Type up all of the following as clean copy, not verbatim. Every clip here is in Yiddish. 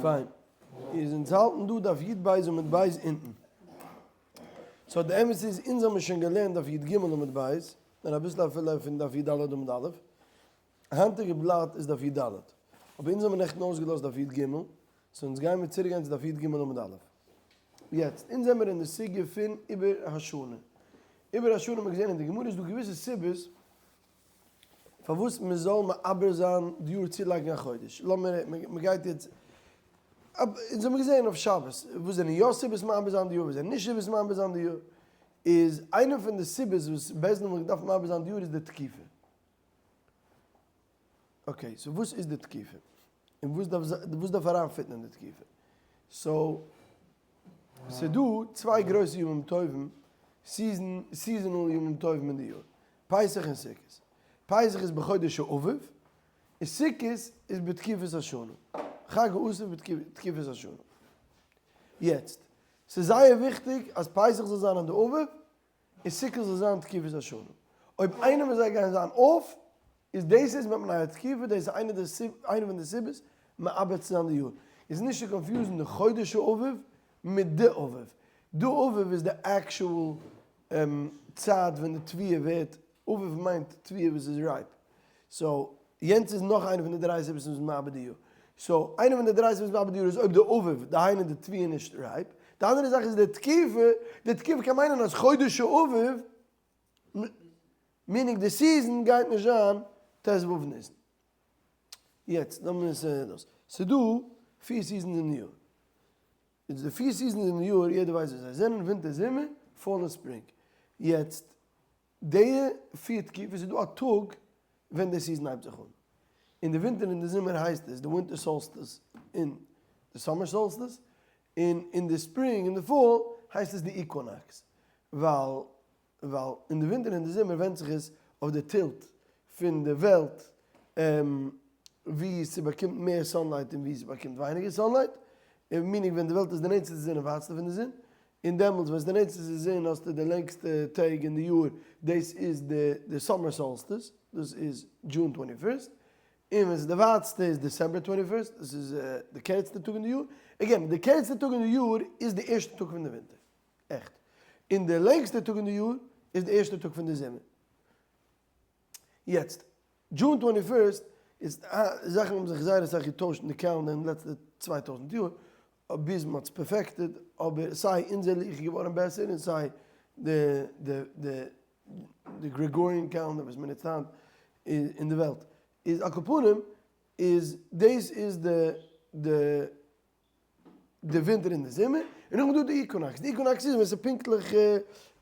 פיין. איז אונז האלטן דא דף י"ב עמוד ב' אונטן. so די אמת איז אונז האבן שוין געלערנט דף י"ג עמוד ב', און אביסל אפילו פון דף י"ד עמוד א'. היינטיגע בלאט איז דף י"ד. אבער אונז האבן נעכטן אויסגעלאזט דף י"ג, so אונז גיימיר צוריק גיין צו דף י"ג עמוד א'. יעצט, אונז זעמיר אין די סוגיא פון עיבור השנה. עיבור השנה האט מען געזען אין די גמרא איז דא געוויסע סיבות פארוואס מען זאל מעבר זיין די יאר צולייגן א חודש, לאמיר מען גייט יעצט, אונז האבן געזען אויף שבת וואס זענען יא סיבות מעבר זיין די יאר וואס זענען נישט סיבות מעבר זיין די יאר, איז איינע פון די סיבות וואס בית דין האט געדארפט מעבר זיין די יאר איז די תקופה. okay, so וואס איז די תקופה? און וואס דארף וואס דארף אריינ fit ן אין די תקופה? so ס'דא צוויי גרויסע ימים טובים, season, seasonal ימים טובים אין די יאר, פסח און סוכות. פסח איז בחודש האביב, און סוכות איז בתקופת השנה. חג האסיף בתקופת השנה. יעצט, ס'איז זייער וויכטיג אז פסח זאל זיין אין די אביב, און סוכות זאל זיין תקופת השנה. אויב איינער פון זיי גייען זיין אויף, איז דאס איז מפני התקופה, דאס איז איינע די איינע פון די סיבות מעבר צו זיין די יאר. איז נישט צו confuse ן די חודש האביב מיט די אביב. די אביב איז די actual צייט ווען די תבואה ווערט, אביב מיינט תבואה וואס איז ripe. so, יענץ איז נאך איינע פון די דריי סיבות וואס מעבר די יאר. so, איינע פון די דריי סיבות מעבר די יאר איז אויב די אביב, דהיינו די תבואה נישט ripe. די אנדערע זאך איז די תקופה, די תקופה קען מיינען אז חודש האביב, meaning די season גייט נישט זיין ט"ו ניסן. יעצט לאמיר עס דאס. ס'דא פיר seasons אין די יאר. איז די פיר seasons אין די יאר, יעדער ווייסט וואס זיי זענען, ווינטער, זומער, fall און spring. יעצט די פיר תקופות איז דא א טאג ווען די season הייבט זיך אן. אין די ווינטער און די זומער הייסט עס די winter solstice און די summer solstice, און אין די spring און די fall הייסט עס די equinox, ווייל ווייל אין די ווינטער און די זומער ווענדט זיך עס אויף די tilt פון די וועלט ווי ס'באקומט מער sunlight און ווי ס'באקומט ווייניגער sunlight, meaning ווען די וועלט איז די נענטסטע צו זון און ווייטסטע פון די זון, און דעמאלטס ווען ס'איז די נענטסטע צו זון האסטו די לענגסטע טעג אין די יאר, דאס איז די summer solstice, דאס איז June twenty first, און ווען ס'איז די ווייטסטע איז December twenty first, דאס איז די קערצטע טאג אין די יאר, again די קערצטע טאג אין די יאר איז די ערשטע טאג פון די ווינטער. עכט. און די לענגסטע טאג אין די יאר איז די ערשטע טאג פון די זומער. יעצט, June twenty first איז זאכן האבן זיך זייער אסאך געטוישט אין די calendar אין די לעצטע 2000 יאר, ביז מען האט עס perfected, אבער סיי אונזער לוח איז געווארן בעסער און סיי די די די די Gregorian calendar וואס מען נוצט היינט אין די וועלט. איז על כל פנים איז דאס איז די די די ווינטער און די זומער, און נאכדעם איז דא די equinox, די equinox איז ווען ס'איז פונקטליך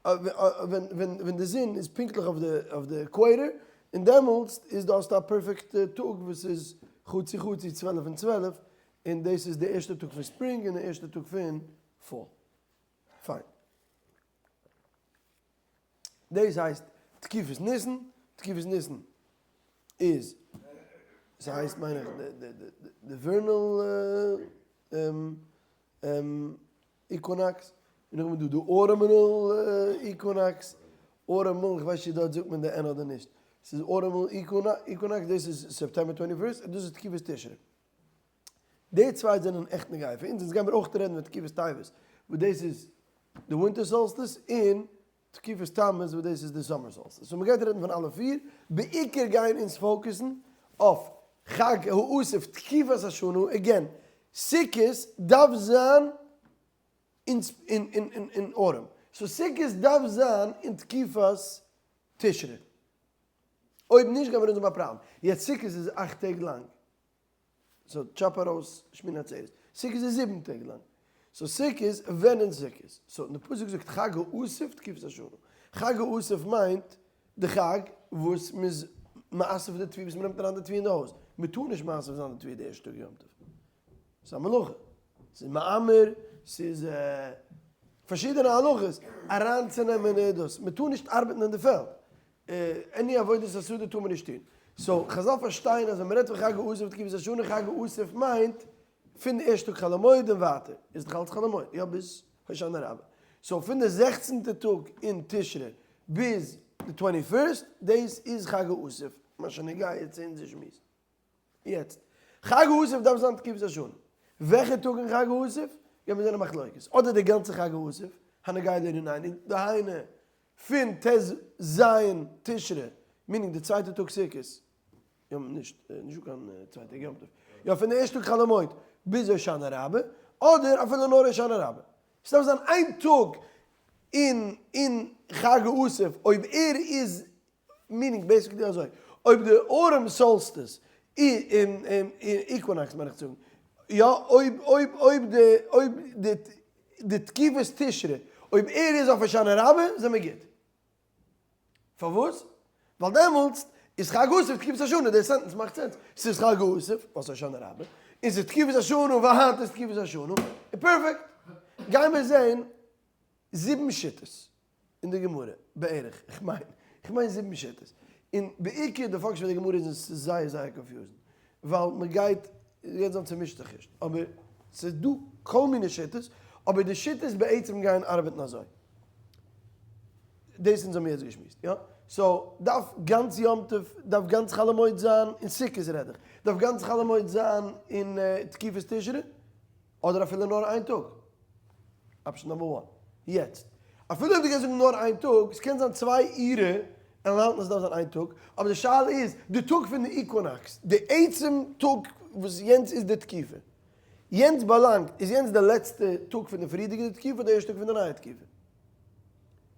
ווען די זון איז פונקטליך אויף די equator, און דעמאלטס איז דא האסטו א perfect טאג וואס איז חצי חצי 12 און 12, און דאס איז די ערשטע טאג פון spring און די ערשטע טאג פון fall. פיין. דאס הייסט תקופת ניסן, תקופת ניסן איז, ס'הייסט מיין איך די vernal equinox, און נאכדעם איז דא די autumnal equinox, autumnal, כ'ווייס נישט צו דארט זאגט מען די N אדער נישט, ס'איז autumnal equinox, דאס איז September twenty first, און דאס איז תקופת תשרי. די צוויי זענען עכט נוגע פאר אונז, אונז גיימיר אויך רעדן פון תקופת טבת וואס דאס איז די winter solstice, און תקופת תמוז וואס דאס איז די summer solstice, so מ'גייט רעדן פון אלע פיר, בעיקר גייען אונז focus ן אויף חג האסיף תקופת השנה, again, סוכות דארף זיין אין autumn, so סוכות דארף זיין אין תקופת תשרי, אויב נישט גיימיר אונז האבן א פראבלעם, יעצט סוכות איז אכט טעג לאנג. so chop ארויס שמיני עצרת. סוכות איז זיבן טעג לאנג. so סוכות, ווען אין סוכות? so די פסוק זאגט חג האסיף תקופת השנה. חג האסיף מיינט די חג וואס מ'איז מאסף די תבואה, וואס מ'נעמט אריין די תבואה אין די הויז. מ'טאר נישט מאסף זיין די תבואה די ערשטע טאג יום טוב. ס'איז א מלאכה. ס'איז מעמר, ס'איז פארשידענע הלכות אריינצונעמען דאס. מ'טאר נישט ארבעטן אין די פעלד. any עבודת השדה טאר מען נישט טון. so חזל פארשטייען אז ווען מ'רעדט פון חג האסיף תקופת השנה, חג האסיף מיינט פון די ערשטע טאג חול המועד און ווייטער, איז דאך אלץ חול המועד, יא ביז הושענא רבה. so פון די זעכצנטע טאג אין תשרי ביז די twenty first, דאס איז חג האסיף, מה שנוגע צו אונזער שמועס. יעצט, חג האסיף דארף זיין תקופת השנה. וועלכע טאג אין חג האסיף? גייט מען זען א מחלוקת, אדער די גאנצע חג האסיף, הנוגע לענינינו, דהיינו פון ט ז תשרי, meaning די צווייטע טאג סוכות, יא נישט נישטא קיין צווייטע יום טוב, יא פון די ערשטע טאג חול המועד ביז הושענא רבה, אדער אפילו נאר הושענא רבה. ס'דארף זיין איין טאג אין אין חג האסיף אויב ער איז meaning basically אזוי, אויב די autumn solstice equinox מיין איך צו זאגן, יא אויב אויב אויב די אויב די די תקופת תשרי אויב ער איז אויף הושענא רבה זעמיר גוט. פארוואס? ווייל דעמאלטס איז חג האסיף תקופת השנה, די sentence מאכט sense, ס'איז חג האסיף ווייל ס'איז הושענא רבה, און ס'איז תקופת השנה ווייל היינט איז תקופת השנה, און פערפעקט. גיימיר זעהן זיבן שיטות אין די גמרא, בערך, איך מיין, איך מיין זיבן שיטות, און בעיקר די focus פון די גמרא איז און ס'איז זייער זייער confusing, ווייל מ'גייט, גייט זיין צומישט זיך נישט, אבער ס'איז דא כל מיני שיטות, אבער די שיטות בעצם גייען ארבעטן אזוי. דאס אונז האבן יעצט געשמועסט, יא? so, דארף גאנץ יום טוב, דארף גאנץ חול המועד זיין, אין סוכות רעד איך, דארף גאנץ חול המועד זיין אין תקופת תשרי? אדער אפילו נאר איין טאג? option number one. יעצט, אפילו אויב דו גייסט זאגן נאר איין טאג, ס'קען זיין צוויי אירע און האלטן אז ס'דארף זיין איין טאג, אבער די שאלה איז, די טאג פון די equinox, די עצם טאג וואס יענץ איז די תקופה, יענץ באלאנגט, איז יענץ די לעצטע טאג פון די פריערדיגע תקופה אדער די ערשטע טאג פון די נייע תקופה?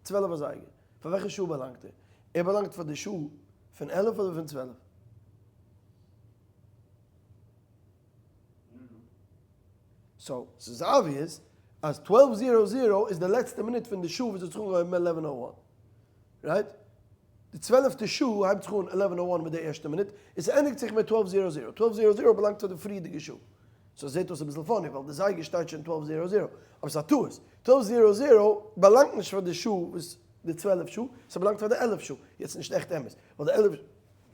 12 אזייגער. פאר וועלכע שעה באלאנגט ער? ער באלאנגט פאר די שעה פון 11 אדער פון 12? so, ס'איז obvious אז twelve zero zero איז די לעצטע מינוט פון די שעה וואס האט זיך אנגעהויבן eleven o one. Right? די צוועלפטע שעה הייבט זיך אן eleven o one מיט די ערשטע מינוט, און ס'ענדיגט זיך מיט twelve zero zero. Twelve zero zero באלאנגט צו די פריערדיגע שעה. So זעט אויס אביסל funny ווייל די זייגער שטייט שוין twelve zero zero. אבער ס'איז א טעות. Twelve zero zero באלאנגט נישט פאר די שעה וואס די 12 שעה, ס'באלאנגט פאר די 11 שעה. יעצט נישט עכט אמת, ווייל די 11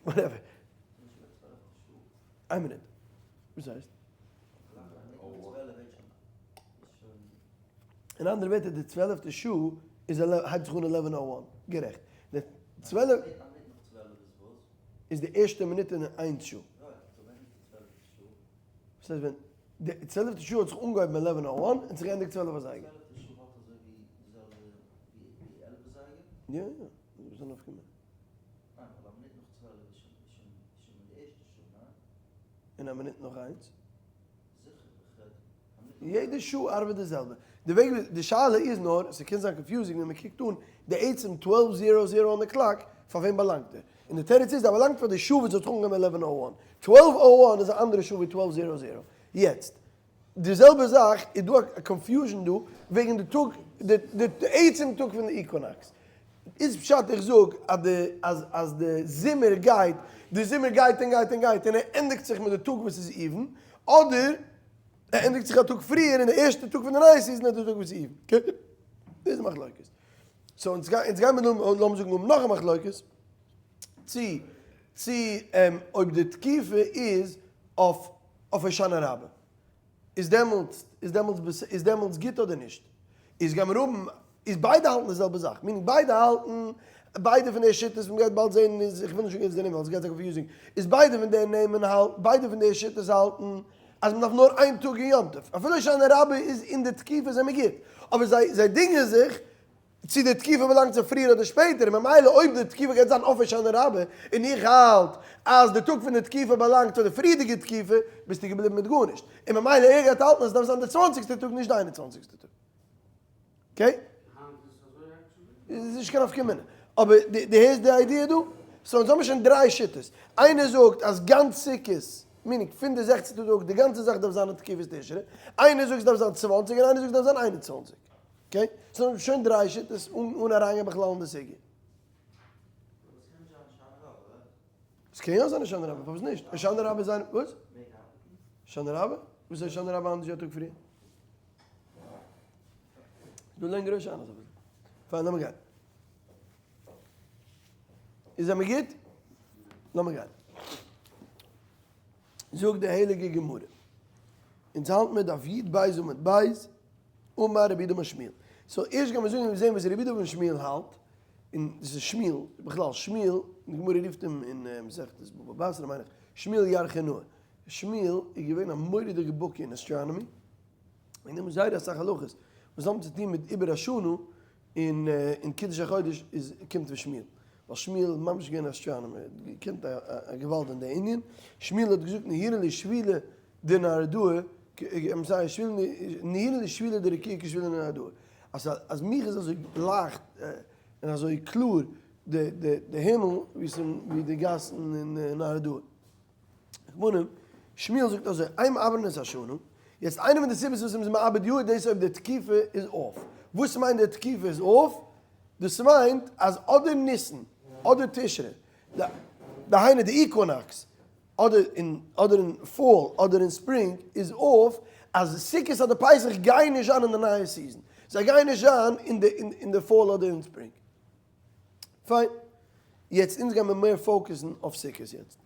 whatever. איין מינוט. וואס הייסט? אין אנדערע ווערטער די צוועלפטע שעה איז הייבט זיך אן eleven o one. גערעכט. די 12 איז די ערשטע מינוט אין איינס שעה. וואס הייסט ווען? די צוועלפטע שעה האט זיך אנגעהויבן eleven o one און זיך געענדיגט 12 אזייגער. יא יא. וואס איז א נפקא מינה? און א מינוט נאך איינס? יעדע שעה ארבעט די זעלבע. די וועג ווי די שאלה איז נאר, ס'קען זיין confusing ווען מ'קוקט אן די עצם twelve zero zero on די clock, פאר וועם באלאנגט ער? און די תירוץ איז, ער באלאנגט פאר די שעה וואס האט זיך אנגעהויבן eleven o one. Twelve o one איז א אנדערע שעה ווי twelve zero zero. יעצט, די זעלבע זאך איז דא א confusion דא וועגן די טאג, די עצם טאג פון די equinox. איז פשט איך זאג אז די אז אז די זומער גייט, די זומער גייט און גייט און גייט און ער ענדיגט זיך מיט די טאג וואס איז even, אדער ער ענדיגט זיך א טאג פריער און די ערשטע טאג פון די נייע season איז די טאג וואס איז even. Okay? דאס איז די מחלוקת. So אונז גיי אונז גיימיר דא לאמיר זאגן האבן נאך א מחלוקת צו צו אויב די תקופה איז אויף אויף הושענא רבה. איז דעמאלטס איז דעמאלטס איז דעמאלטס גוט אדער נישט? איז גיימיר האבן איז ביידע האלטן די זעלבע זאך, meaning ביידע האלטן, ביידע פון די שיטות וואס מ'גייט באלד זעהן איז, איך וויל נישט זאגן יעצט די נעמען ווייל ס'גייט זיין confusing, איז ביידע פון די נעמען האלט, ביידע פון די שיטות האלטן אז מ'דארף נאר איין טאג אין יום טוב, אפילו הושענא רבה איז אין די תקופה זעמיר גוט, אבער זיי זיי דינגען זיך צו די תקופה באלאנגט צו פריער אדער שפעטער, און ממילא אויב די תקופה גייט זיין אויף הושענא רבה, און איך האלט אז די טאג פון די תקופה באלאנגט צו די פריערדיגע תקופה, ביסטו געבליבן מיט גארנישט, און ממילא ער גייט האלטן אז עס דארף זיין די צוואנציגסטע טאג נישט די איין און צוואנציגסטע טאג. Okay? איז נישט קיין נפקא מינה. אבער דו הערסט די idea דא? So אונז האבן שוין דריי שיטות. איינער זאגט אז גאנץ סוכות, meaning פון די זעכצנטע טאג, די גאנצע זאך דארף זיין אין תקופת תשרי. איינער זאגט עס דארף זיין צוואנציג און איינער זאגט עס דארף זיין 21. Okay? So שוין דריי שיטות אן אריינגיין בכלל אין די סוגיא. עס קען יא זיין הושענא רבה, פארוואס נישט? הושענא רבה איז איין, וואס? הושענא רבה? וואס איז הושענא רבה אנדערש ווי א טאג פריער? דא לענגערע הושענות אביסל. פיין, לאמיר גיין. איז ער מיר גוט? לאמיר גיין. זאגט די הייליגע גמרא, אונז האלט מיר דף י בית עמוד בית, אמר רבי יהודה אמר שמואל. So ערשט גיימיר זאגן זען וואס רבי יהודה אמר שמואל האלט, און דאס איז שמואל, בכלל שמואל, די גמרא רופט אים אין מסכת בבא בתרא מיין איך, שמואל ירחינאה. שמואל איז געווען א מורא'דיגע בקי אין astronomy, און דעם זייער אסאך הלכות וואס האבן צו טון מיט עיבור השנה און און קידוש החודש איז קומט פון שמואל, ווייל שמואל איז ממש געווען א astronomer, ער האט געקענט א געוואלד אין די ענין, שמואל האט געזאגט נהירו לי שבילי דנהרדעא, I'm sorry, נהירו לי שבילי דרקיעא כשבילי דנהרדעא, אז אז מיך איז אזוי לייכט און אזוי קלאר די די די הימל ווי די גאסן אין נהרדעא. רבנים, שמואל זאגט אזוי, אין מעברין את השנה, יעצט איינע פון די סיבות וואס מ'איז מאבד יאר דאס אויב די תקופה איז off. וואס מיינט די תקופה איז off? דאס מיינט אז אדער ניסן אדער תשרי, דהיינו די equinox, אדער אין אדער אין fall אדער אין ספרינג איז off, אז סוכות אדער פסח גייען נישט זיין אין די נייע season, זיי גייען נישט זיין אין די אין די fall אדער אין ספרינג. פיין. יעצט אונז גיימער מער focus ן אויף סוכות יעצט.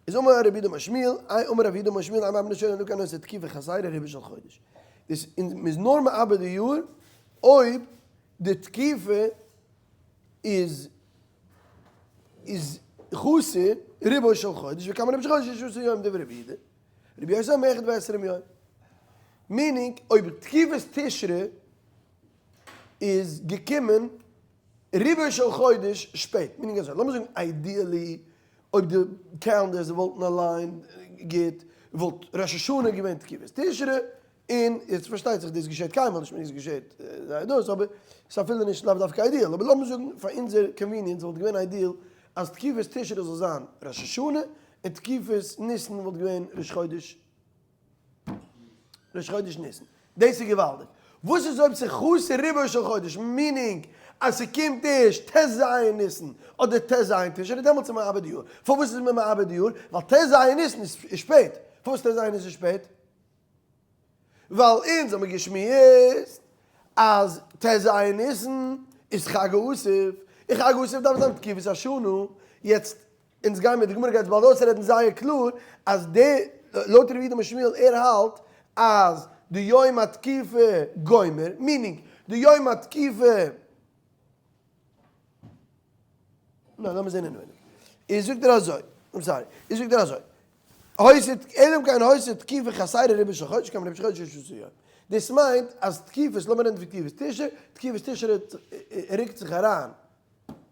איז אמר רב יהודה אמר שמואל, איי אמר רב יהודה אמר שמואל אין מעברין את השנה אלא אם כן היתה תקופה חסרה רובו של חודש. דאס אונז מ'איז נאר מעבר די יאר אויב די תקופה איז איז חסר רובו של חודש וכמה רובו של חודש ששה עשר יום דברי רבי יהודה. רבי יוסי אומר אחד ועשרים יום. meaning אויב תקופת תשרי איז געקומען רובו של חודש שפעט, meaning אזוי, לאמיר זאגן ideally אויב די calendars וואלטן aligned גוט וואלט ראש השנה געווען תקופת תשרי, און יעצט פארשטייט זיך דאס געשעט קיינמאל נישט, meaning עס געשעט זייער דאס, אבער ס'איז אפילו נישט לאו דווקא ideal, אבער לאמיר זאגן פאר אונזער convenience וואלט געווען ideal אז תקופת תשרי זאל זיין ראש השנה און תקופת ניסן וואלט געווען ראש חודש ראש חודש ניסן. דאס איז געוואלדיג. וואס איז אויב ס'איז חסר רובו של חודש, meaning אז ס'קומט ערשט ט ז ניסן אדער ט ז תשרי, דעמאלטס איז מען מאבד די יאר. פארוואס איז מען מאבד די יאר? ווייל ט ז ניסן איז שפעט. פארוואס ט ז ניסן איז שפעט? ווייל אונז האמיר געשמועסט אז ט ז ניסן איז חג האסיף, און חג האסיף דארף זיין תקופת השנה. יעצט אונז גיימיר, די גמרא גייט עס באלד אויסרעדן זייער קלאר, אז די, לויט רבי יהודה אמר שמואל ער האלט אז די יום התקופה גומר, meaning די יום התקופה, ניין לאמיר זעהן אינעווייניג, איז זאגט ער אזוי, I'm sorry, איז זאגט ער אזוי, היתה אלא אם כן היתה תקופה חסרה רובו של חודש כמה רובו של חודש ששה עשר יום, דאס מיינט אז תקופות, לאמיר רעדן פון תקופת תשרי, תקופת תשרי רוקט זיך אריין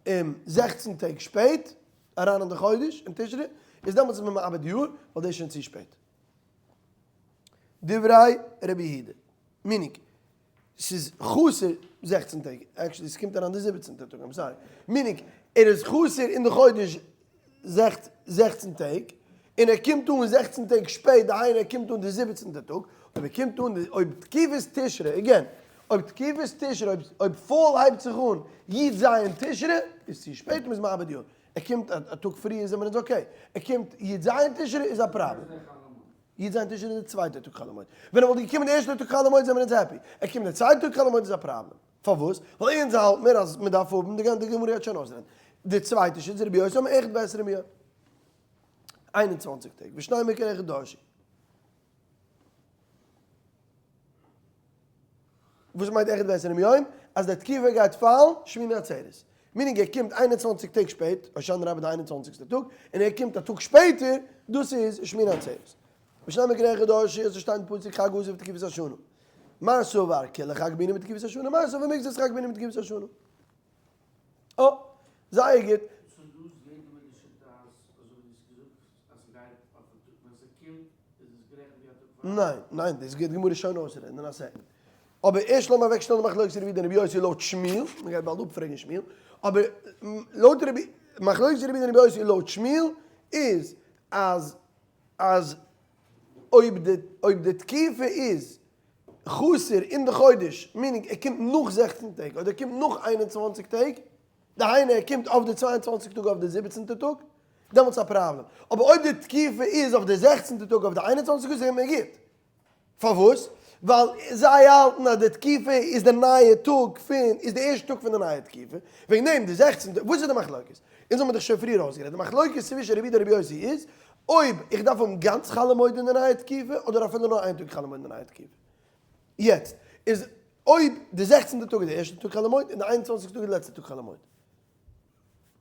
אום 16 טעג שפעט אריין אין די חודש אין תשרי, איז דעמאלטס איז מען מאבד יאר, ווייל דאס איז שוין צו שפעט. דברי רבי יהודה, meaning, ס'איז חסר 16 טעג, actually ס'קומט אריין די זיבעצנטע טאג, I'm sorry, meaning, ער איז חסר אין די חודש 16 טעג, און ער קומט אן 16 טעג שפעט, דהיינו ער קומט אן די זיבעצנטע טאג, אויב ער קומט אן די, אויב תקופת תשרי, again, אויב תקופת תשרי, אויב אויב fall הייבט זיך אן י ז תשרי, איז צו שפעט, מ'איז מאבד יאר. ער קומט א טאג פריער זעמער אונז okay. ער קומט י ז תשרי איז א פראבלעם. י ז תשרי איז די צווייטע טאג חול המועד. ווען ער וואלט געקומען די ערשטע טאג חול המועד זעמער אונז happy. ער קומט די צווייטע טאג חול המועד איז א פראבלעם. פארוואס? ווייל אונז האלט מיר אז מ'דארף האבן די גאנצע גמרא גייט שוין אויסרעדן. די צווייטע שיטה איז רבי יוסי אומר אחד ועשרים יום. 21 טעג. ושנים מקרא אחד דרשו. וואס מיינט אחד ועשרים יום? אז די תקופה גייט פאלן שמיני עצרת. meaning ער קומט 21 טעג שפעט, הושענא רבה די 21סטע טאג, און ער קומט א טאג שפעטער, דאס איז שמיני עצרת. ושנים מקרא אחד דרשו, עס שטייט אין פסוק חג האסיף בתקופת השנה. מר סבר כולו חג בעינן בתקופת השנה, מר סבר מקצת חג בעינן בתקופת השנה. אה, זייער גוט. סאו דא זעהט מען די שיטה אז אזוי ווי דו האסט געזאגט אז ס'גייט אויף א טאג ווען ס'קומט איז עס גערעכנט ווי א טאג פאר. ניין, ניין, דאס גייט די גמרא שוין אויסרעדן אין א second. אבער ערשט לאמיר אוועקשטעלן די מחלוקת רבי יהודה און רבי יוסי לויט שמואל, מען גייט באלד אפפרעגן שמואל, אבער לויט רבי, מחלוקת רבי יהודה און רבי יוסי לויט שמואל איז אז אז אויב די אויב די תקופה איז חסר אין די חודש, meaning ער קומט נאך 16 טעג אדער ער קומט נאך 21 טעג, דהיינו ער קומט אויף די 22 טאג אויף די 17טע טאג, דעמאלטס איז א פראבלעם. אבער אויב די תקופה איז אויף די 16טע טאג אויף די 21 טאג איז מען גוט. פארוואס? ווייל זיי האלטן אז די תקופה איז די נייע טאג פון, איז די ערשטע טאג פון די נייע תקופה, וועגן דעם די 16טע, וואס איז די מחלוקת? אונז האבן דאך שוין פריער אויסגערעדט, די מחלוקת צווישן רבי יהודה און רבי יוסי איז, אויב איך דארף האבן גאנץ חול המועד אין די נייע תקופה, אדער אפילו נאר איין טאג חול המועד אין די נייע תקופה. יעצט, איז אויב די 16טע טאג איז די ערשטע טאג חול המועד, און די 21 טאג איז די לעצטע טאג חול המועד.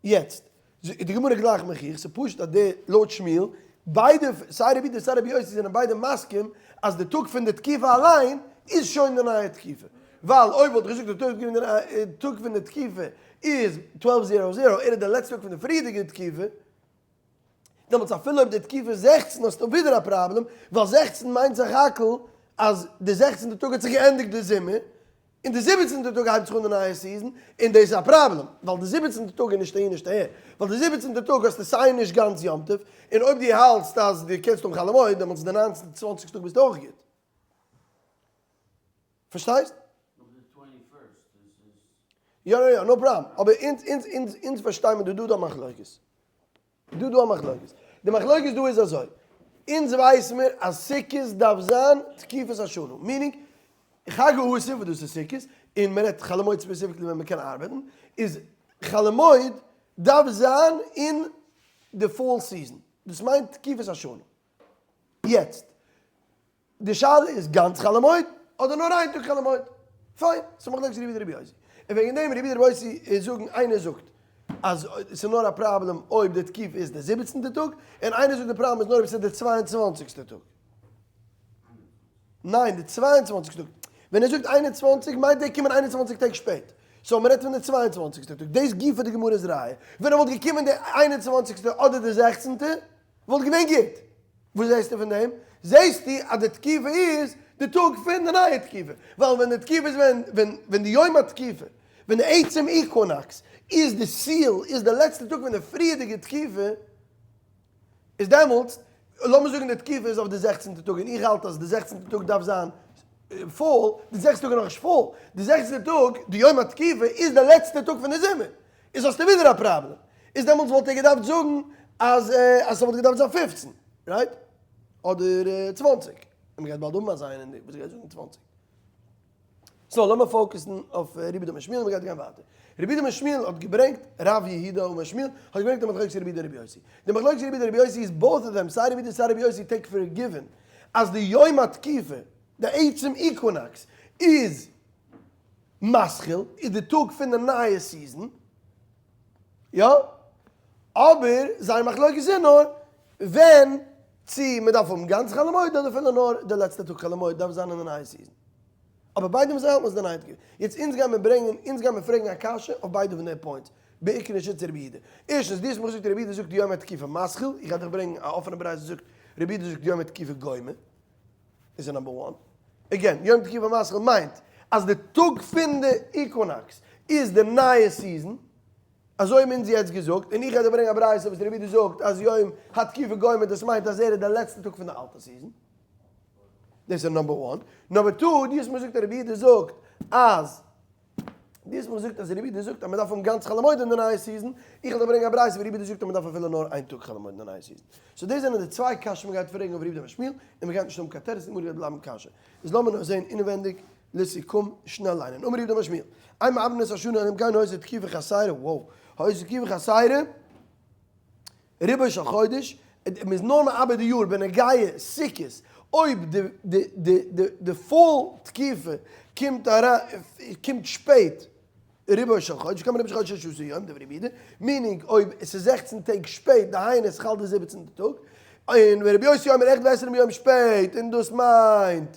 יעצט, די גמרא גלייך מוכיח, ס'איז פשוט אז די, לויט שמואל. ביידע, סיי רבי יהודה סיי רבי יוסי זענען ביידע מסכים אז די טאג פון די תקופה אליין איז שוין די נייע תקופה. ווייל אויב וואלט איך געזאגט די טאג פון די תקופה איז twelve zero zero, ער איז די לעצטע טאג פון די פריערדיגע תקופה, דעמאלטס אפילו אויב די תקופה איז 16 האסטו ווידער א פראבלעם, ווייל 16 מיינט סך הכל אז די זעכצנטע טאג האט זיך געענדיגט די זומער, און די זיבעצנטע טאג הייבט זיך אן די נייע season, און דאס איז א פראבלעם, ווייל די זיבעצנטע טאג איז נישט אהין נישט אהער, ווייל די זיבעצנטע טאג האסטו סיי נישט גאנץ יום טוב, און אויב דו האלטסט אז דו קענסט האבן חול המועד, דעמאלטס די ניינצנטע צוואנציגסטע טאג ביסטו אויך גוט. פארשטייסט? יא יא יא, no problem, אבער אונז אונז אונז אונז פארשטיי מיר דא דא דא מחלוקת. דא דא א מחלוקת. די מחלוקת דא איז אזוי, אונז ווייס מיר אז סוכות דארף זיין תקופת השנה, meaning חג האסיף וואס דאס איז סוכות, און מען רעדט חול המועד specifically ווען מען קען ארבעטן, איז חול המועד דארף זיין אין די fall season, דאס מיינט תקופת השנה. יעצט, די שאלה איז גאנץ חול המועד אדער נאר איין טאג חול המועד? פיין, ס'איז מחלוקת רבי יהודה רבי יוסי. און וועגן דעם רבי יהודה רבי יוסי זאגן, איינער זאגט אז ס'איז נאר א פראבלעם אויב די תקופה איז די זיבעצנטע טאג, און איינער זאגט די פראבלעם איז נאר אויב ס'איז די צוויי און צוואנציגסטע טאג. ניין, די צוויי און צוואנציגסטע טאג. ווען ער זאגט 21 מיינט ער קומען 21 טעג שפעט. so מ'רעדט פון די צוויי און צוואנציגסטע טאג. דאס גופא די גמרא'ס ראיה. ווען ער וואלט געקומען די איין און צוואנציגסטע אדער די זעכצנטע, וואלט געווען גוט. וואס זעסטו פון דעם? זעסטו אז די תקופה איז די טאג פון די נייע תקופה. ווייל ווען די תקופה איז ווען, ווען, ווען די יום התקופה, ווען די עצם equinox איז די seal, איז די לעצטע טאג פון די פריערדיגע תקופה, איז דעמאלטס, לאמיר זאגן די תקופה איז אויף די זעכצנטע טאג, און איך האלט אז די זעכצנטע טאג דארף זיין fall, די זעכצנטע טאג איז נאכנישט fall, די זעכצנטע טאג, די יום התקופה, איז די לעצטע טאג פון די זומער. איז האסטו ווידער א פראבלעם. איז דעמאלטס וואלט ער געדארפט זאגן אז אז ס'וואלט געדארפט זיין 15, right? אדער 20. און מ'גייט באלד האבן אזא איינער וואס גייט זאגן 20. so לאמיר focus ן אויף רבי יהודה אמר שמואל און מ'גייט גיין ווייטער. רבי יהודה אמר שמואל האט געברענגט, רב יהודה אמר שמואל האט געברענגט די מחלוקת רבי יהודה רבי יוסי. די מחלוקת רבי יהודה רבי יוסי איז both of them, סיי רבי יהודה סיי רבי יוסי take for given אז די יום התקופה, די עצם equinox, איז מתחיל איז די טאג פון די נייע season, יא? אבער זייער מחלוקת איז נאר ווען צו מען דארף האבן גאנץ חול המועד אדער אפילו נאר די לעצטע טאג חול המועד דארף זיין אין די נייע season. אבער ביידע מוז האלטן אז די נייע תקופה. יעצט אונז גיימער ברענגען, אונז גיימער פרעגן א קשיא אויף ביידע פון די points, בעיקר אין שיטת רבי יהודה. ערשטנס, דו האסט מיר געזאגט רבי יהודה זאגט יום התקופה מתחיל, איך גיי דיך ברענגען א אפענע ברייתא וואס זאגט רבי יהודה זאגט יום התקופה גומר. איז number one. Again, יום תקופה מתחיל מיינט אז די טאג פון די equinox איז די נייע season, אזוי האבן אונז יעצט געזאגט, און איך גיי דיר ברענגען א ברייתא וואס רבי יהודה זאגט אז יום התקופה גומר דאס מיינט אז ער איז די לעצטע טאג פון די אלטע season. דאס איז number one. Number two, דו האסט מיר געזאגט אז רבי יהודה זאגט אז דו האסט מיר געזאגט אז רבי יהודה זאגט אז מען דארף האבן גאנץ חול המועד אין די נייע season, איך וועל דיר ברענגען א ברייתא ווי רבי יהודה זאגט אז מען דארף אפילו נאר איין טאג חול המועד אין די נייע season. So דאס זענען די צוויי קשיות מען גייט פרעגן אויף רב יהודה אמר שמואל, און מען גייט נישט האבן קיין תירוץ, די גמרא גייט בלייבן קשיא. איז לאמיר נאר זען אינעווענדיג לסיכום שנעל ליינען. אמר רב יהודה אמר שמואל, אין מעברין את השנה אלא אם כן היתה תקופה חסרה, wow, היתה תקופה חסרה, רובו של חודש, מען איז נאר מעבר די יאר בנוגע סוכות, אויב די fall תקופה קומט אריין, קומט שפעט, רובו של חודש, כמה רובו של חודש ששה עשר יום, דברי רבי יהודה, meaning אויב עס איז 16 טעג שפעט, דהיינו עס איז חל די זיבעצנטע טאג, און רבי יוסי אומר אחד ועשרים יום שפעט, און דאס מיינט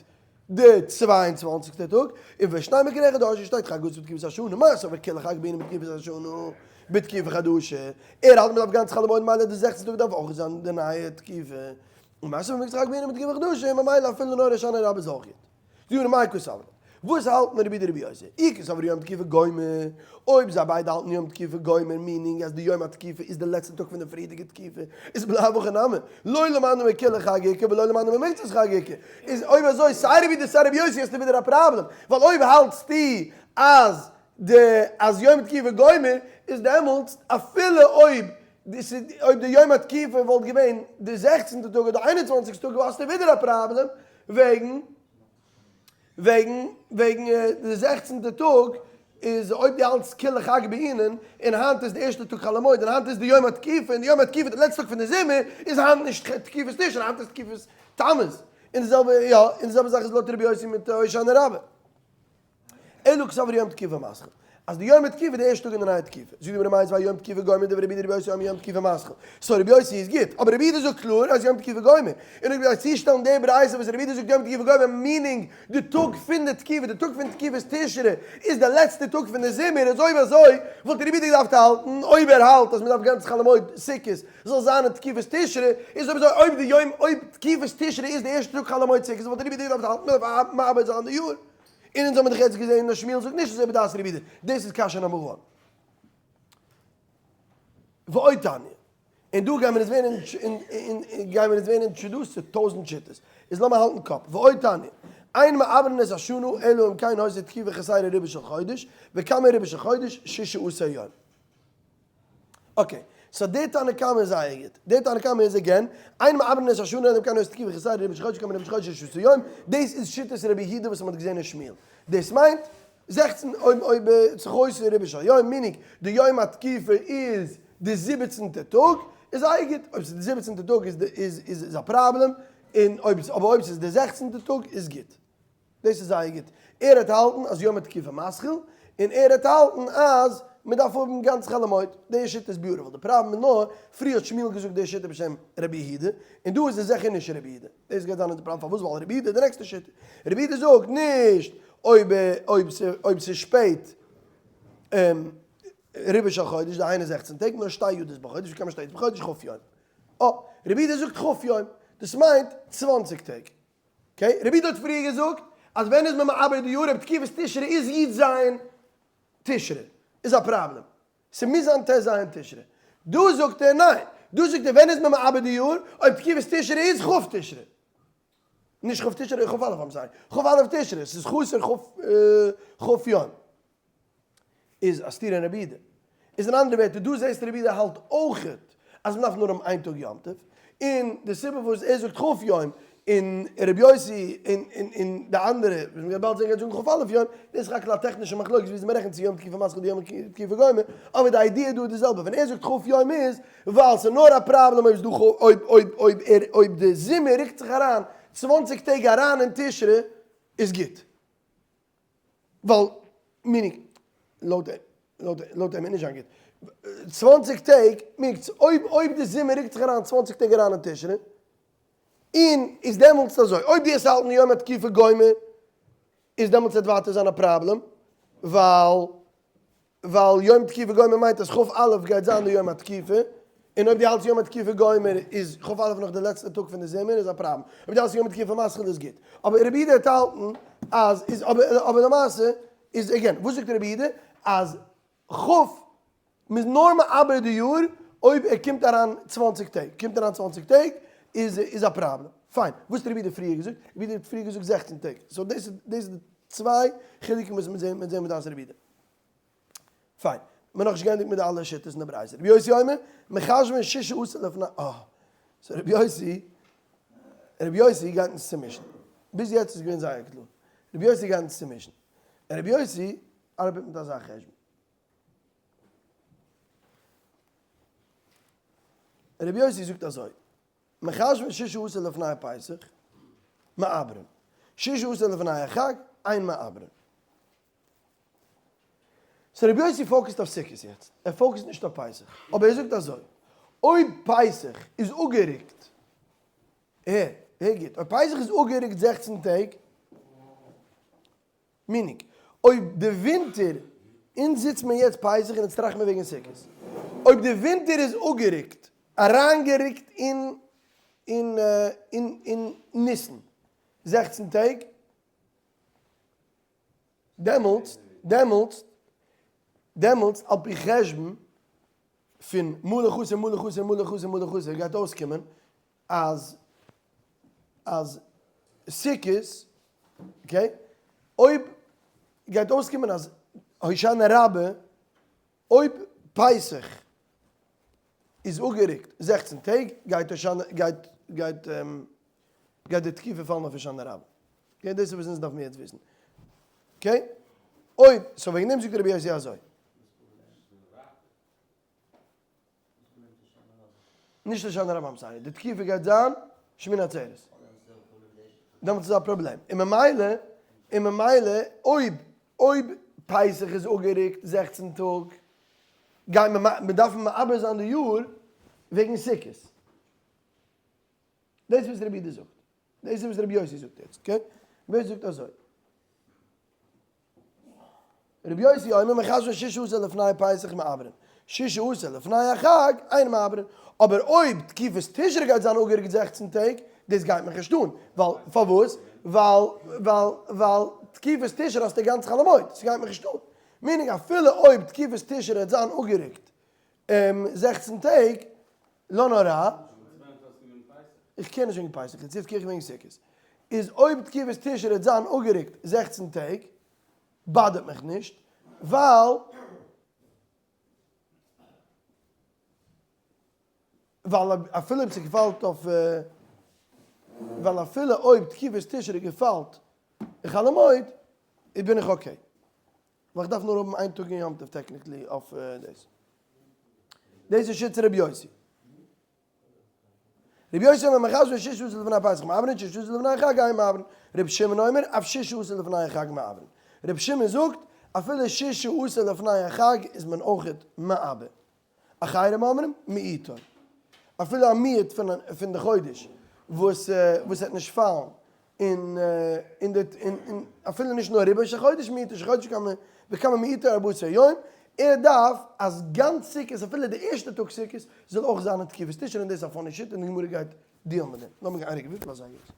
די צוויי און צוואנציגסטע טאג, און ושנים מקרא אחד אשר שטייט חג האסיף בתקופת השנה, מר סבר כולא חג בעינן בתקופת השנה, בתקופה חדשה, ער האלט מ'דארף גאנץ חול המועד מילא די זעכצנטע טאג דארף אויך זיין די נייע תקופה, און מר סבר מקצת חג בעינן בתקופה חדשה, ממילא אפילו נאר הושענא רבה איז אויך גוט. די גמרא מאי קסבר, וואס האלט מען רבי יהודה רבי יוסי? אי קסבר יום תקופה גומר, אויב זיי ביידע האלטן יום תקופה גומר, meaning אז די יום התקופה איז די לעצטע טאג פון די פריערדיגע תקופה, איז בלאו הכי נמי, לא למדנו מכולא חג איכא ולא למדנו ממקצת חג איכא, איז אויב אזוי סיי רבי יהודה סיי רבי יוסי האסטו ווידער א פראבלעם, ווייל אויב האלטסטו אז די אז יום תקופה גומר איז דעמאלטס אפילו אויב אויב די יום התקופה וואלט געווען די זעכצנטע טאג אדער איין און צוואנציגסטע טאג האסטו ווידער א פראבלעם וועגן וועגן וועגן די זעכצנטע טאג איז אויב דו האלטסט כולא חג בעינן און היינט איז די ערשטע טאג חול המועד און היינט איז די יום התקופה און די יום התקופה די לעצטע טאג פון די זומער איז היינט נישט תקופת תשרי היינט איז תקופת תמוז און די זעלבע יא און די זעלבע זאך איז לויט רבי יוסי מיט הושענא רבה. אלא קסבר יום תקופה מתחיל. אז די יום התקופה איז די ערשטע טאג אין די נייע תקופה. זאגט די גמרא מיתיבי יום תקופה גומר דברי רבי יהודה רבי יוסי אומר יום תקופה מתחיל. so רבי יוסי איז גוט, אבער רבי יהודה זאגט קלאר אז יום תקופה גומר. און אויב גייסט צושטעלן די ברייתא וואס רבי יהודה זאגט יום תקופה גומר meaning די טאג פון די תקופה, די טאג פון תקופת תשרי איז די לעצטע טאג פון די זומער, איז אויב אזוי וואלט רבי יהודה געדארפט האלטן, אויב ער האלט אז מ'דארף גאנץ חול המועד סוכות זאל זיין אין תקופת תשרי, איז אויב אזוי אויב די יום אויב תקופת תשרי איז די ערשטע טאג חול המועד סוכות וואלט רבי יהודה געדארפט האלטן מ'דארף מעביר זיין די יאר. און אונז האבן דאך יעצט געזען אז שמואל זאגט נישט אזוי בדעת רבי יהודה, דאס איז קשיא number one. ועוד תניא, און דא גיימיר אונז ווערן גיימיר אונז ווערן introduced צו טויזנט שיטות, איז לאמיר האלטן קאפ, ועוד תניא, אין מעברין את השנה אלא אם כן היתה תקופה חסרה רובו של חודש, וכמה רובו של חודש, ששה עשר יום. okay, so די תנא קמא איז זייער גוט. די תנא קמא איז again, אין מעברין את השנה אלא אם כן היתה תקופה חסרה רובו של חודש, וכמה רובו של חודש, ששה עשר יום, דאס איז שיטת רבי יהודה וואס מען האט געזען אין שמואל. דאס מיינט, 16 אויב אויב חסר רובו של יום, meaning די יום התקופה איז די זיבעצנטע טאג, איז זייער גוט, אויב ס'איז די זיבעצנטע טאג איז איז איז א פראבלעם, און אויב אבער אויב ס'איז די זעכצנטע טאג איז גוט. דאס איז זייער גוט. ער האט האלטן אז יום התקופה מתחיל, און ער האט האלטן אז מען דארף האבן גאנץ חול המועד. די שיטה איז beautiful. די פראבלעם איז נאר, פריער האט שמואל געזאגט די שיטה בשם רבי יהודה, און דא איז עס זיכער נישט רבי יהודה. דאס גייט זיין אונזער פראבלעם. פארוואס? ווייל רבי יהודה איז די נעקסטע שיטה. רבי יהודה זאגט נישט אויב אויב אויב ס'איז שפעט רובו של חודש, דהיינו 16 טעג, נאר שתי ידות בחודש, וכמה שתי ידות בחודש? כ' יום. אה, רבי יהודה זאגט כ' יום, דאס מיינט 20 טעג. okay, רבי יהודה האט פריער געזאגט אז ווען איז מען מעבר די יאר אויב תקופת תשרי איז י"ז תשרי איז א פראבלעם, ס'מוז זיין ט"ז תשרי. דא זאגט ער ניין, דא זאגט ער ווען איז מען מעבר די יאר אויב תקופת תשרי איז כ' תשרי. נישט כ' תשרי, כ"א I'm sorry, כ"א תשרי, ס'איז חסר כ' יום. איז א סתירה אין רבי יהודה. איז אין אנדערע ווערטער, דא זעסטו רבי יהודה האלט אויכעט אז מ'דארף נאר האבן איין טאג יום טוב, און די סיבה וואס ער זאגט כ' יום, און רבי יוסי און די אנדערע וואס מ'גייט באלד זען גייט זאגן כ"א יום, דאס איז רק א טעכנישע מחלוקת וויאזוי מ'רעכנט צו יום תקופה מתחיל אדער יום תקופה גומר, אבער די idea דא איז די זעלבע, ווען ער זאגט כ' יום איז ווייל ס'איז נאר א פראבלעם אויב ס'דא אויב אויב אויב ער אויב די זומער רוקט זיך אריין 20 טעג אריין אין תשרי איז גוט. ווייל meaning לויט לויט לויט אים איז נישט זיין גוט. 20 טעג, meaning אויב אויב די זומער רוקט זיך אריין 20 טעג אריין אין תשרי, און איז דעמאלטס אזוי, אויב דו וועסט האלטן יום התקופה גומר, איז דעמאלטס וועט ווייטער זיין א פראבלעם, ווייל ווייל יום תקופה גומר מיינט אז כ"א גייט זיין די יום התקופה, און אויב דו האלטסט יום התקופה גומר איז כ"א נאך די לעצטע טאג פון די זומער איז א פראבלעם, אויב דו האלטסט יום התקופה מתחיל איז גוט, אבער רבי יהודה האט האלטן אז איז אבער אבער למעשה איז again וואס זאגט רבי יהודה אז כ' מ'איז נאר מעבר די יאר אויב ער קומט אריין 20 טעג, קומט אריין 20 טעג איז איז א פראבלעם, פיין, וואס האט רבי יהודה פריער געזאגט? רבי יהודה האט פריער געזאגט 16 טעג, so דאס איז דאס איז די צוויי חילוקים וואס מיר זעהן מיר זעהן מיט דעת רבי יהודה. פיין, מיר נאכנישט געענדיגט מיט די אלע שיטות אין די ברייתא. רבי יוסי אומר, מחשבין ששה עשר לפני, אה, so רבי יוסי, רבי יוסי גייט אונז צומישן. ביז יעצט איז געווען זייער קלאר. רבי יוסי גייט אונז צומישן. און רבי יוסי ארבעט מיט אזא חשבון. רבי יוסי זאגט אזוי, מחשבין ששה עשר לפני פסח, מעברין. ששה עשר לפני החג, אין מעברין. so רבי יוסי focus ט אויף סוכות יעצט, ער focus ט נישט אויף פסח, אבער ער זאגט אזוי, אויב פסח איז אפגערוקט, הער, הער גוט, אויב פסח איז אפגערוקט 16 טעג, meaning, אויב די ווינטער, אונז זיצט מען יעצט פסח און יעצט טראכט מען וועגן סוכות, אויב די ווינטער איז אפגערוקט, אריינגערוקט אין אין אין אין ניסן 16 טעג, דעמאלטס, דעמאלטס, דעמאלטס על פי חשבון פון מלא חסר מלא חסר מלא חסר מלא חסר גייט אויסקומען אז אז סוכות, okay, אויב גייט אויסקומען אז הושענא רבה, אויב פסח איז אפגערוקט 16 טעג, גייט הושענא, גייט, גייט, גייט די תקופה פאלן אויף הושענא רבה. okay, דאס איז וואס אונז דארפן יעצט וויסן. okay? אויב, so וועגן דעם זאגט רבי יוסי אזוי. נישט הושענא רבה, I'm sorry. די תקופה גייט זיין שמיני עצרת. דעמאלטס איז א פראבלעם. און ממילא, און ממילא, אויב, אויב. פסח איז אפגערוקט 16 טאג, גייט מען מען דארף מעבר זיין די יאר וועגן סוכות. דאס איז וואס רבי יהודה זאגט. דאס איז וואס רבי יוסי זאגט יעצט, okay? רבי יוסי זאגט אזוי. רבי יוסי אומר מחשבין ששה עשר לפני פסח מעברין, ששה עשר לפני החג אין מעברין, אבער אויב תקופת תשרי גייט זיין אפגערוקט 16 טעג, דאס גייט מיך נישט אן, ווייל פארוואס? ווייל ווייל ווייל תקופת תשרי האסטו גאנץ חול המועד, ס'גייט מיך נישט אן. meaning אפילו אויב תקופת תשרי וועט זיין אפגערוקט 16 טעג, לא נורא. איך קען נישט וועגן פסח, יעצט קער איך וועגן סוכות. איז אויב תקופת תשרי וועט זיין אפגערוקט 16 טעג, bother ט מיך נישט, ווייל ווייל אפילו אויב ס'געפאלט אויף ווייל אפילו אויב תקופת תשרי געפאלט אין חול המועד, איז בין איך okay. ווייל איך דארף נאר האבן איין טאג אין יום טוב technically אויף דאס. דאס איז שיטת רבי יוסי. רבי יוסי אומר מחשבין ששה עשר לפני פסח מעברין ששה עשר לפני חג אין מעברין. רבי שמעון אומר אף ששה עשר לפני חג מעברין. רבי שמעון זאגט אפילו ששה עשר לפני החג איז מען אויכעט מעבר. אחרים אומרים מיעוטו. אפילו א מיעוט פון די חודש וואס וואס וועט נישט פאלן אין אין די אין אפילו נישט נאר רובו של חודש מיעוטו של חודש כמה וכמה מיעוטו ארבעה עשר יום, ער דארף אז גאנץ סוכות אפילו די ערשטע טאג סוכות זאל אויך זיין אין תקופת תשרי און דאס איז א funny שיטה און די גמרא גייט deal ן מיט דעם. לאמיר גיין, א רגע, וויפיל אזייגער איז?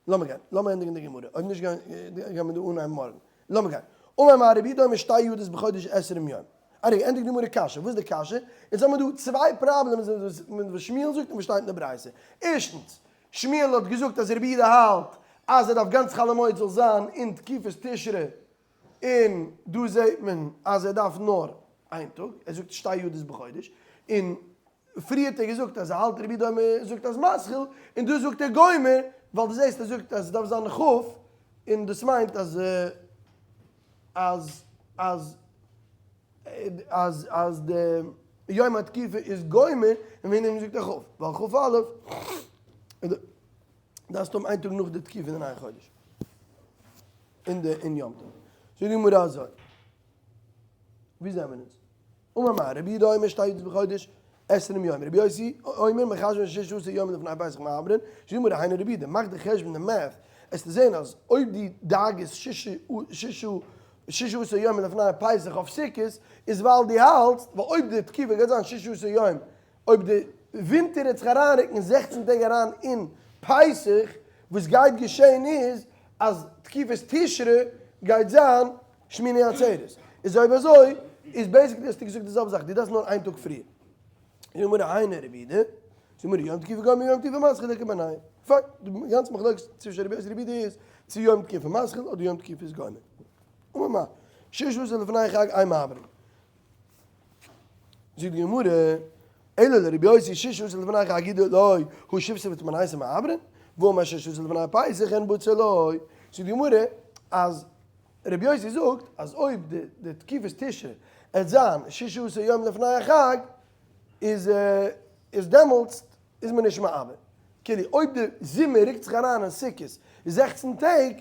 לאמיר גיין, לאמיר ענדיגן די גמרא, אויב נישט גייען מיר דא אנהייבן מארגן. לאמיר גיין. אמר מר רבי יהודה אומר שתי ידות בחודש עשרים יום. א רגע, ענדיג די גמרא קשיא. וואס איז די קשיא? יעצט האבן מיר דא צוויי problems מיט וואס שמואל זאגט און וואס שטייט אין די ברייתא. ערשטנס, שמואל האט געזאגט אז רבי יהודה האלט אז ער דארף גאנץ חול המועד זאל זיין אין תקופת תשרי, און דא זעט מען אז ער דארף נאר איין טאג, ער זאגט שתי ידות בחודש, און פריער האט ער געזאגט אז ער האלט רבי יהודה זאגט אז מתחיל, און דא זאגט ער גומר, ווייל דו זעסט ער זאגט אז עס דארף זיין כ', און דאס מיינט אז אז אז אז אז די יום התקופה איז גומר, און וועגן דעם זאגט ער כ', ווייל כ' א' דארפסטו האבן איין טאג נאך די תקופה אין די נייע חודש, אין די אין יום טוב. זאגט די גמרא אזוי, ווי זעמער אונז? אמר מר, רבי יהודה אומר שתי ידות בחודש עשרים יום, רבי יוסי אומר מחשבין ששה עשר יום לפני פסח מעברין, זאגט די גמרא היינו רבי יהודה, מאך די חשבון די math, עסטו זען אז אויב די דאגות ששה עשר יום לפני פסח אויף סוכות, איז ווייל דו האלטסט, ווייל אויב די תקופה גייט זיין ששה עשר יום, אויב די ווינטער וועט זיך אריינרוקן 16 טעג אריין אין פסח, וואס גייט געשען איז אז תקופת תשרי גייט זיין שמיני עצרת. איז אויב אזוי, איז basically האסטו געזאגט די זעלבע זאך, דו דארפסט נאר איין טאג פריער. זאגט די גמרא היינו רבי יהודה, זאגט די גמרא יום תקופה גומר יום תקופה מתחיל איכא בינייהו. פיין, די גאנצע מחלוקת צווישן רבי יוסי און רבי יהודה איז צו יום תקופה מתחיל אדער יום תקופה איז גומר. אמר מר, ששה עשר לפני חג אין מעברין. זאגט די גמרא, אלא לרבי יוסי ששה עשר לפני חג הוא דלא הא שבסר ותמנייסר מעברין, והאמר ששה עשר לפני פסח אין בצר לו. זאגט די גמרא אז רבי יוסי זאגט אז אויב די תקופת תשרי עט זיין ששה עשר יום לפני החג איז איז דעמאלטס איז מען נישט מעבר. כאילו אויב די זומער רוקט זיך אריין אין סוכות 16 טעג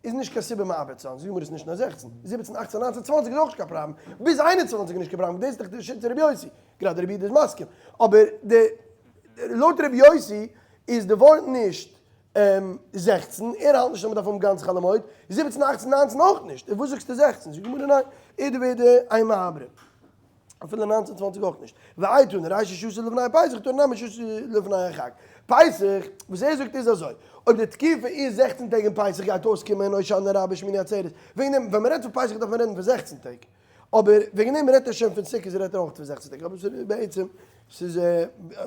איז נישט קיין סיבה מעבר צו זיין, זאגט די גמרא איז נישט נאר 16, 17, 18, 19, 20 איז אויך נישט קיין פראבלעם, ביז 21 איז נישט קיין פראבלעם, דאס איז דאך די שיטה רבי יוסי, גראדע רבי יהודה איז מסכים, אבער די לויט רבי יוסי איז די ווארט נישט 16, ער האלט נישט אז מען דארף האבן גאנץ חול המועד, 17, 18, 19 אויך נישט, וואס זאגסטו 16? זאגט די גמרא ניין, אידי ואידי אין מעברין. אפילו 19 20 אויך נישט. ואי תנא רישא ששה עשר לפני פסח, תנא נמי ששה עשר לפני החג. פסח, וואס ער זאגט איז אזוי, אויב די תקופה איז 16 טעג און פסח גייט אויסקומען הושענא רבה שמיני עצרת, וועגן דעם ווען מען רעדט פון פסח דארף מען רעדן פון 16 טעג, אבער וועגן דעם רעדט ער שוין פון סוכות רעדט ער אויך פון 16 טעג, אבער ס'איז בעצם, ס'איז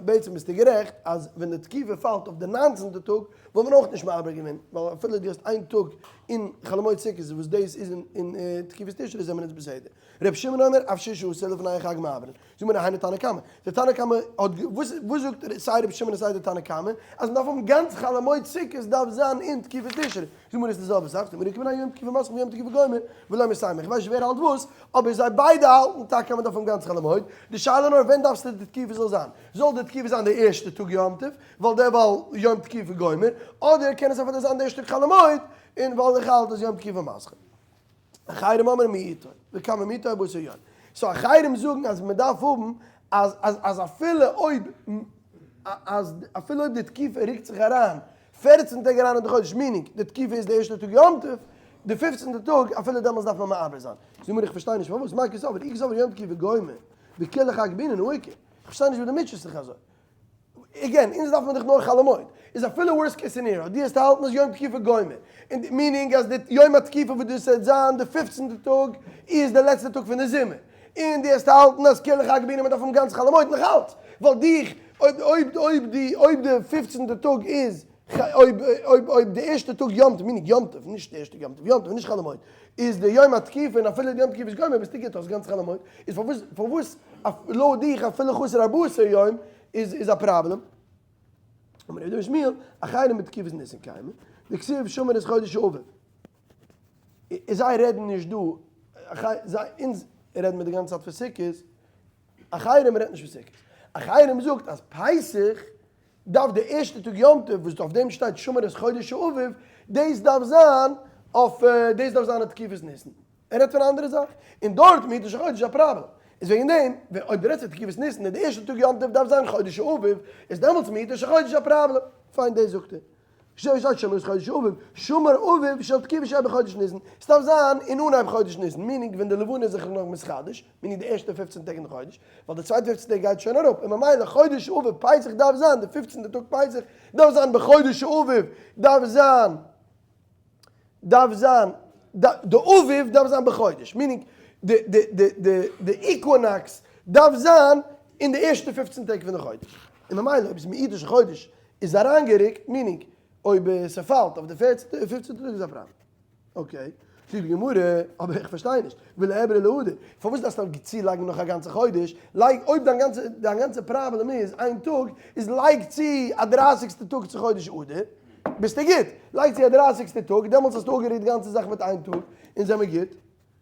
בעצם ביסטו גערעכט אז ווען די תקופה פאלט אויף די 19טע טאג וואלט מען אויך נישט מעבר געווען, ווייל אפילו דו האסט איין טאג אין חול המועד סוכות וואס דאס איז אין תקופת תשרי זעמיר אונז בסדר. ר' שמעון אומר אף ששה עשר לפני החג מעברין. זאגט מיר היינו תנא קמא. דער תנא קמא האט וואס וואס זאגט סיי ר' שמעון און סיי דער תנא קמא אז מ'דארף האבן גאנץ חול המועד סוכות דארף זיין אין תקופת תשרי. זאגט מיר איז די זעלבע זאך, זאגט מיר איכא בינייהו יום תקופה מתחיל ויום תקופה גומר ולא מסיימי. איך ווייס נישט ווער האלט וואס, אבער זיי ביידע האלטן טאקע אז מ'דארף האבן גאנץ חול המועד. די שאלה נאר ווען דארפסטו די תקופה זאל זיין. זאל די תקופה זיין די ערשטע טאג יום טוב, ווייל דערווייל יום תקופה גומר, אדער קען עס אפילו זיין די ערשטע טאג חול המועד, און ווייל איך האלט אז יום תקופה מתחיל. אחרים אומרים מיעוטו, וכמה מיעוטו ארבעה עשר יום. so אחרים זאגן אז מען דארף האבן אז אז אז אפילו אויב אז אפילו אויב די תקופה רוקט זיך אריין 14 טעג אריין אין די חודש, meaning די תקופה איז די ערשטע טאג יום טוב, די 15'טע טאג, אפילו דעמאלטס דארף מען מעבר זיין. זאג מיר איך פארשטיי נישט פארוואס, מאי קסבר, אי קסבר יום תקופה גומר, וכולהו חג בעינן הא איכא. איך פארשטיי נישט וואס דו מוטשעסט זיך אזוי. again, אונז דארף מען דאך נאר חול המועד. איז אפילו worst case scenario, דו האסט האלטן אז יום תקופה גומר. און meaning אז די יום התקופה וואס דאס וועט זיין די 15'טע טאג איז די לעצטע טאג פון די זומער. און דו האסט האלטן אז כולהו חג בעינן מען דארף האבן גאנץ חול המועד נאך אלץ. ווייל דיך, אויב אויב אויב די אויב די 15'טע טאג איז אויב אויב אויב די ערשטע טאג יום טוב, meaning יום טוב, נישט די ערשטע יום טוב, יום טוב, נישט חול המועד, איז די יום התקופה און אפילו די יום תקופה איז גומר ביסטו גוט האסט גאנץ חול המועד, איז פארוואס פארוואס לויט דיך אפילו חסר ארבעה עשר יום איז איז א פראבלעם? אמר רבי שמואל, אחרים בתקופת ניסן קיימא, דכתיב שמור את חודש האביב. איז זיי רעדן נישט דא, זיי אונז רעדן מיר די גאנצע צייט פון סוכות, אחרים רעדט נישט פון סוכות. אחרים זאגט אז פסח דארף די ערשטע טאג יום טוב וואס אויף דעם שטייט שמור את חודש האביב, דאס דארף זיין אויף דאס דארף זיין א תקופת ניסן. ער רעדט פון א אנדערע זאך. און דארט מיעוטו של חודש איז א פראבלעם. איז וועגן דעם, ווען אויב דו רעדסט פון תקופת ניסן און די ערשטע טאג יום טוב דארף זיין חודש האביב, איז דעמאלטס מיעוטו של חודש א פראבלעם. פיין דאס זאגט ער. שטייט שמור את חודש האביב, שמור אביב של תקופה שבחודש ניסן, ס'דארף זיין אין אנהייב חודש ניסן, meaning ווען די לבנה איז זיך נאך מתחדש, meaning די ערשטע 15 טעג אין די חודש, ווייל די צווייטע 15 טעג גייט שוין אראפ, און ממילא חודש אביב פסח דארף זיין, די 15'טע טאג פסח דארף זיין בחודש אביב, דארף זיין, דארף זיין, די אביב דארף זיין בחודש, meaning די די די די די equinox דארף זיין אין די ערשטע 15 טעג פון די חודש, און ממילא אויב איז מיעוטו של חודש איז אריינגערוקט, meaning אויב ס'פאלט אויף די פערצנטע און 15'טע טאג איז א פראבלעם. okay, זאגט די גמרא, אבער איך פארשטיי נישט, ולעברא לאדר, פארוואס דארפסטו צולייגן נאך א גאנצע חודש, לייג, אויב דיין גאנצע, דיין גאנצע פראבלעם איז איין טאג, איז לייג צו א 30'סטע טאג צו חודש אדר, ביסטו גוט, לייג צו א 30'סטע טאג, דעמאלטס האסטו אפגערוקט די גאנצע זאך מיט איין טאג, און זעמיר גוט.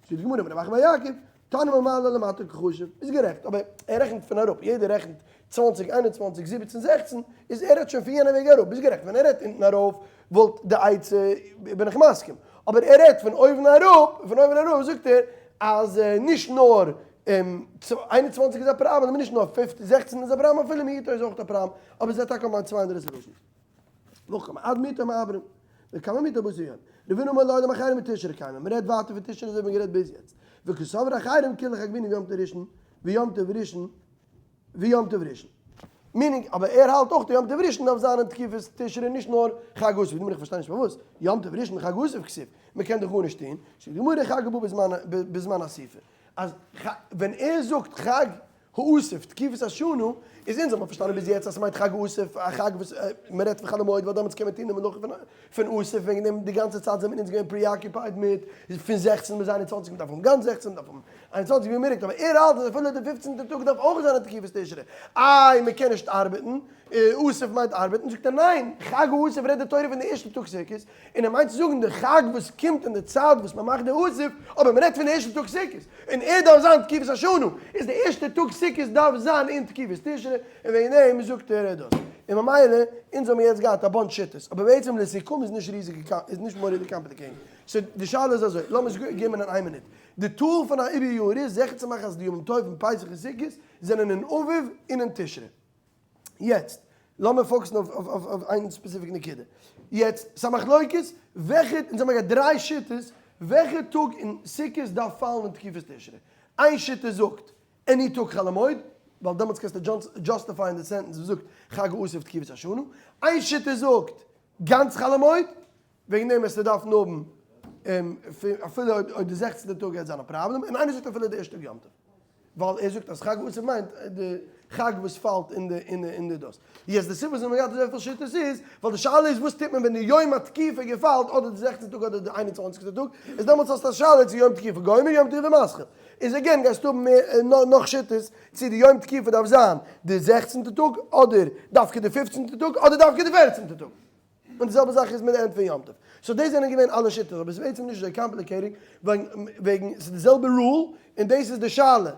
זאגט די גמרא, אמר רב אחא בר יעקב, תנא מלמעלה למטה קחשיב, איז גערעכט, אבער ער רעכנט פון אראפ, יעדער רעכנט 20, 21, 17, 16, איז ער רעדט שוין פון יענע וועג אראפ, ביסט גערעכט, ווען ער רעדט אונטן ארויף וואלט די עצה, בין איך מסכים, אבער ער רעדט פון אויבן אראפ, פון אויבן אראפ זאגט ער אז נישט נאר 21 איז א פראבלעם, נישט נאר 16 איז א פראבלעם, אפילו מיעוטו איז אויך א פראבלעם, אבער זיי טאקע האבן צוויי אנדערע solutions. נאכאמאל, עד מיעוטו מעברין, וכמה מיעוטו ארבעה עשר יום. רב הונא אמר לעולם אחרים בתשרי קיימא, מען רעדט ווייטער פון תשרי אזוי ווי מען גערעדט ביז יעצט. וקסבר אחרים כולהו חג בעינן ויום טוב ראשון, ויום טוב ראשון, ויום טוב ראשון. meaning, אבער ער האלט אויך די יום טוב ראשון דארף זיין אין תקופת תשרי נישט נאר חג האסיף. איך פארשטיי נישט פארוואס. יום טוב ראשון חג האסיף כתיב. מען קען דאך גארנישט טון. זאגט די גמרא חג הבא בזמן אסיפה. אז ווען ער זאגט חג האסיף תקופת השנה, איז אונז האט מען פארשטאנען ביז יעצט אז ס'מיינט חג האסיף, א חג וואס מען רעדט פון חול המועד ווייל דעמאלטס קען מען טון די מלאכה פון אסיף, וועגן דעם די גאנצע צייט זענען מיר אונז געווען preoccupied מיט פון 16 ביז 21, מ'דארף האבן גאנץ 16, מ'דארף האבן 21 ווי מ'רוקט, אבער ער האלט אז אפילו די 15'טע טאג דארף אויך זיין א תקופת תשרי, איי מ'קען נישט ארבעטן, אסיף מיינט ארבעטן, זאגט ער ניין, חג האסיף רעדט די תורה פון די ערשטע טאג סוכות, און ער מיינט צו זאגן די חג וואס קומט אין די צייט וואס מען מאכט די אסיף, אבער מען רעדט פון די ערשטע טאג סוכות, און ער דארף זיין תקופת השנה, איז די ערשטע טאג סוכות דארף זיין אין תקופת תשרי, און וועגן דעם זאגט ער דאס. און ממילא, אונז האבן יעצט געהאט א bunch שיטות, אבער בעצם לסיכום איז נישט ריזיג, איז נישט מורא'דיג complicated. so די שאלה איז אזוי, לאמיר עס געבן אין איין מינוט. די tool פון א עיבור יאר איז זיכער צו מאכן אז די ימים טובים פסח און סוכות זענען אין אביב און אין תשרי. יעצט, לאמיר focus ן אויף איין specific נקודה. יעצט, ס'איז א מחלוקת, וועלכע, אונז האבן געהאט דריי שיטות, וועלכע טאג אין סוכות דארף פאלן אין תקופת תשרי. איין שיטה זאגט, any טאג חול המועד, ווייל דעמאלטס קענסטו justify ען די sentence וואס זאגט חג האסיף תקופת השנה. איין שיטה זאגט, גאנץ חול המועד, וועגן דעם וועסטו דארפן האבן, אפילו אויב די 16'טע טאג גייט זיין א פראבלעם, און איינער זאגט אפילו די ערשטע טאג יום טוב. ווייל ער זאגט אז חג האסיף מיינט די חג וואס פאלט אין די אין די אין די דאס. יעצט די סיבה וואס מ'האט געהאט אזויפיל שיטות איז, ווייל די שאלה איז וואס טוט מען ווען די יום התקופה געפאלט אדער די 16'טע טאג אדער די 21'סטע טאג, איז דעמאלטס האסטו א שאלה צו יום תקופה גומר יום תקופה מתחיל. איז again גייסטו האבן מער נאך שיטות צו די יום תקופה דארף זיין די 16'טע טאג אדער דווקא די 15'טע טאג אדער דווקא די 14'טע טאג. און די זעלבע זאך איז מיט די end פון יום טוב. so דאס זענען געווען אלע שיטות, אבער עס איז בעצם נישט אזוי complicated, וועגן ס'איז די זעלבע rule, און דאס איז די שאלה.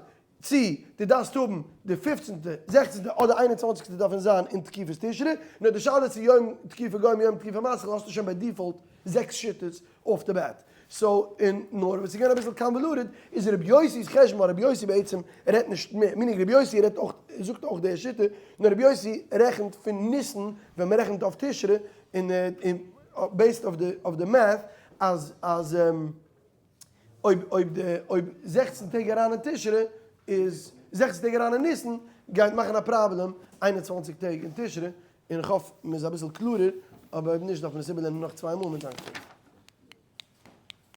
צי דו דארפסט האבן די פופצנטע, זעכצנטע אדער איין און צוואנציגסטע דארפן זיין אין תקופת תשרי, נאר די שאלה איז צו יום תקופה גומר יום תקופה מתחיל האסטו שוין by default זעקס שיטות off the bat. So און נאר וואס איז געווען אביסל convoluted איז רבי יוסי'ס חשבון ווייל רבי יוסי בעצם רעדט נישט מער, meaning רבי יוסי רעדט אויך זאגט אויך די שיטה, נאר רבי יוסי רעכנט פון ניסן ווען מען רעכנט אויף תשרי און based אויף די math אז אז אויב אויב די אויב 16 טעג אריין אין תשרי איז 16 טעג אריין אין ניסן גייט מאכן א פראבלעם 21 טעג אין תשרי, און איך האף מען איז אביסל קלארער, אבער אויב נישט דארף מען עס איבערלערנען נאך צוויי מאל מיט דאנק.